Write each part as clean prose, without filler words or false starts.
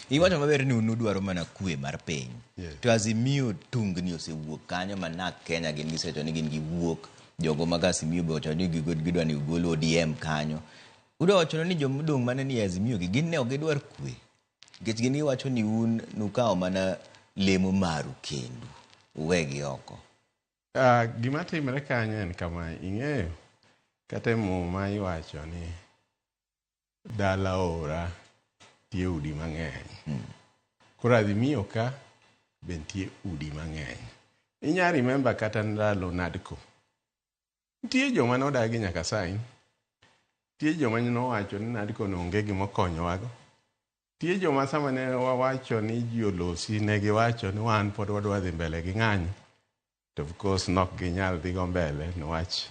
Iwacho maber ni un udwaro mana kwe mar piny. Yes. To Azimio tungni osewuok kanyo ma NARC Kenya gin gisewacho ni gin giwuok. Jogo mag Azimio be owacho ni gidwa ni ogol ODM kanyo. Udwa wacho ni jomodong' mane ni e Azimio gi gin ne ok gidwar kwe. Nikech gin giwacho ni un nukawo mana lemo maru kendu. Uwegi oko. Gima timre kanyo en kama, ing'eyo kata e Muma iwacho ni dala ora nitie udi mang'eny. Koro Azimio ka be nitie udi mang'eny. Inya remember kata ndalo NADCO. Nitie joma nodagi nyaka sign. Nitie joma nowacho ni NADCO no onge gima okonyowago. Nitie joma sama ne wawacho ni ji olosi ne giwacho ni wan pod wadwa dhi mbele gi ng'anyo. To of course nok ginyal dhigo mbele niwach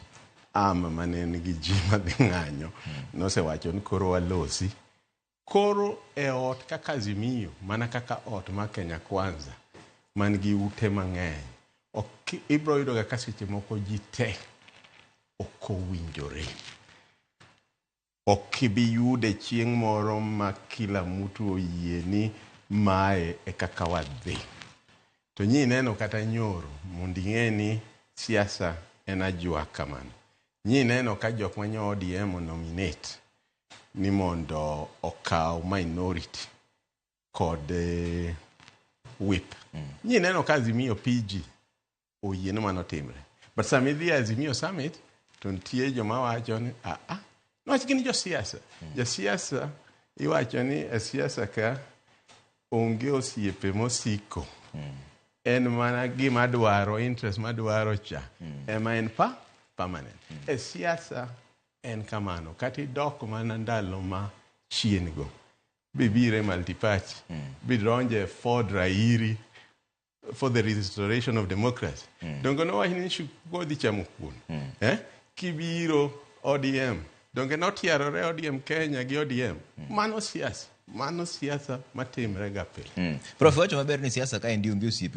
arm mane nigi ji madhi ng'anyo nosewacho ni koro walosi. Koro e ot kaka Azimio, mana kaka ot mar Kenya Kwanza man gi ute mang'eny, ok ibro yudo ga ka seche moko ji te ok owinjore. Ok ibi yude chieng' moro ma kila mtu oyie ni mae e kaka wadhi. To nyi neno kata nyoro mondo ing'e ni siasa en ajwa kamano. Nyi neno ka jok manyo ODM nominate ni mondo okaw minority kod whip. Nyi neno ka Azimio PG oyie ni mano timre. But sama idhi e Azimio Summit to nitie joma wacho ni aa, niwach gin josiasa. Josiasa iwacho ni e siasa ka onge osiepe mosiko. En mana gima dwaro, interest madwaro cha ema en pa permanent. E siasa en kamano. Kata idok mana ndalo ma chien go. Bibire multi-party. Bidonje Ford Rairi for the restoration of democracy. Donge nowach ni kodhi chamo kuon. Eh? Kibiro ODM. Donge notiarore ODM Kenya gi ODM. Mano siasa. Mano siasa matimre ga pile. Prof wacho maber ni siasa ka endi onge osiepe.